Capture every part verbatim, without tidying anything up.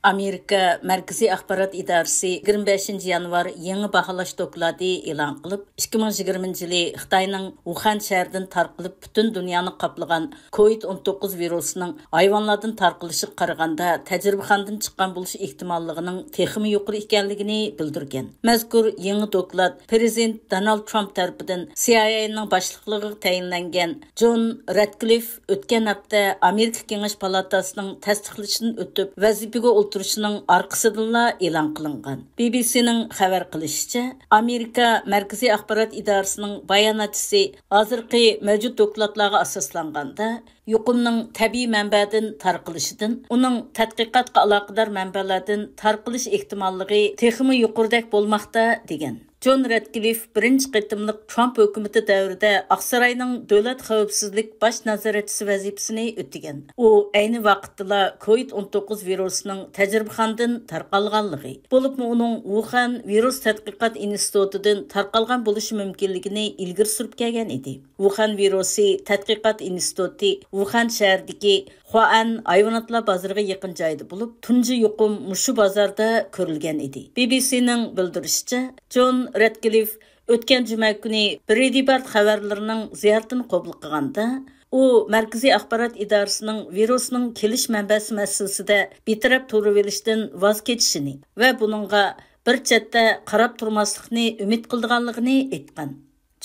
ئامېرىكا مەركىزىي ئاخبارات ئىدارىسى يىگىرمە بەشىنچى يانۋار يېڭى باھالاش دوكلاتى ئېلان قىلىپ، ئىككى مىڭ يىگىرمىنچى يىلى خىتاينىڭ ۋۇخەن شەھىرىدىن تارقىلىپ پۈتۈن دۇنيانى قاپلىغان كوۋىد ئون توققۇز ۋىرۇسىنىڭ ھايۋانلاردىن تارقىلىشىغا قارىغاندا تەجرىبىخانىدىن چىققان بولۇش ئېھتىماللىقىنىڭ تېخىمۇ يۇقىرى ئىكەنلىكىنى بىلدۈرگەن. مەزكۇر يېڭى دوكلات پرېزىدېنت دونالد ترامپ تەرىپىدىن سىئايئېينىڭ باشلىقلىقىغا تەيىنلەنگەن جون رەتكلىف ئۆتكەن ھەپتە ئامېرىكا كېڭەش پالاتاسىنىڭ تەستىقلىشىدىن ئۆتۈپ، ۋەزىپىگە ئولتۇرۇشىنىڭ ئارقىسىدىنلا ئېلان قىلىنغان. بى بى سىنىڭ خەۋەر قىلىشىچە، ئامېرىكا مەركىزىي ئاخبارات ئىدارىسىنىڭ باياناتچىسى ھازىرقى مەۋجۇت دوكلاتلارغا ئاساسلانغاندا، يۇقۇمنىڭ تەبىئىي مەنبەدىن تارقىلىشىدىن، ئۇنىڭ تەتقىقاتقا ئالاقىدار مەنبەلەردىن تارقىلىش ئېھتىماللىقى تېخىمۇ يۇقىرىدەك بولماقتا، دېگەن. جون رەتكلىف بىرىنچى قېتىملىق ترامپ ھۆكۈمىتى دەۋرىدە ئاقساراينىڭ دۆلەت خەۋپسىزلىك باش نازارەتچىسى ۋەزىپىسىنى ئۆتىگەن. ئۇ ئەينى ۋاقىتتىلا كوۋىد ئون توققۇز ۋىرۇسىنىڭ تەجرىبىخانىدىن تارقالغانلىقى، بولۇپمۇ ئۇنىڭ ۋۇخەن ۋىرۇس تەتقىقات ئىنستىتۇتىدىن تارقالغان بولۇشى مۇمكىنلىكىنى ئىلگىرى سۈرۈپ كەلگەن ئىدى. ۋۇخەن ۋىرۇسى تەتقىقات ئىنستىتۇتى ۋۇخەن شەھىرىدىكى خۇئەن ھايۋاناتلار بازىرىغا يېقىن جايدا بولۇپ، تۇنجى يۇقۇم مۇشۇ بازاردا كۆرۈلگەن ئىدى. بى بى سىنىڭ بىلدۈرۈشىچە، جون رەتكلىف ئۆتكەن جۈمە كۈنى برېدىبارت خەۋەرلىرىنىڭ زىيارىتىنى قوبۇل قىلغاندا، ئۇ مەركىزىي ئاخبارات ئىدارىسىنىڭ ۋىرۇسنىڭ كېلىش مەنبەسى مەسىلىسىدە بىتەرەپ تۇرۇۋېلىشتىن ۋاز كېچىشىنى ۋە بۇنىڭغا بىر چەتتە قاراپ تۇرماسلىقنى ئۈمىد قىلىدىغانلىقىنى ئېيتقان.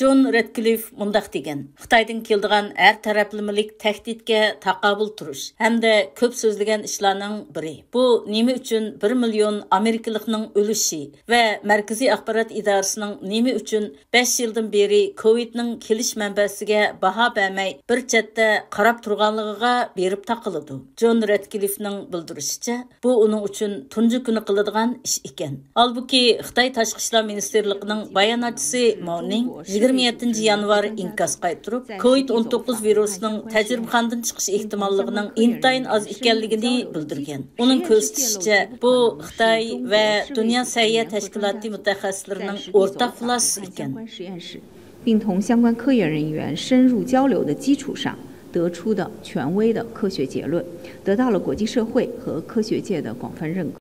جون رەتكلىف مۇنداق دېگەن: «خىتايدىن كېلىدىغان ھەر تەرەپلىمىلىك تەھدىتكە تاقابىل تۇرۇش ھەمدە كۆپ سۆزلىگەن ئىشلارنىڭ بىرى. بۇ نېمە ئۈچۈن بىر مىليون ئامېرىكىلىقنىڭ ئۆلۈشى ۋە مەركىزىي ئاخبارات ئىدارىسىنىڭ نېمە ئۈچۈن بەش يىلدىن بېرى كوۋىدنىڭ كېلىش مەنبەسىگە باھا بەرمەي بىر چەتتە قاراپ تۇرغانلىقىغا بېرىپ تاقىلىدۇ.» جون رەتكلىفنىڭ بىلدۈرۈشىچە، بۇ ئۇنىڭ ئۈچۈن تۇنجى كۈنى قىلىدىغان ئىش ئىكەن. ھالبۇكى، خىتاي تاشقى ئىشلار مىنىستىرلىقىنىڭ باياناتچىسى ماۋ نىڭ يىگىرمە يەتتىنچى يانۋار ئىنكاس قايتۇرۇپ، كوۋىد ئون توققۇز ۋىرۇسىنىڭ تەجرىبىخانىدىن چىقىش ئېھتىماللىقىنىڭ ئىنتايىن ئاز ئىكەنلىكىنى بىلدۈرگەن. ئۇنىڭ كۆرسىتىشىچە، بۇ خىتاي ۋە دۇنيا سەھىيە تەشكىلاتى مۇتەخەسسىسلىرىنىڭ ئورتاق خۇلاسىسى ئىكەن. 并同相关科研人员深入交流的基础上得出的权威的科学结论，得到了国际社会和科学界的广泛认可。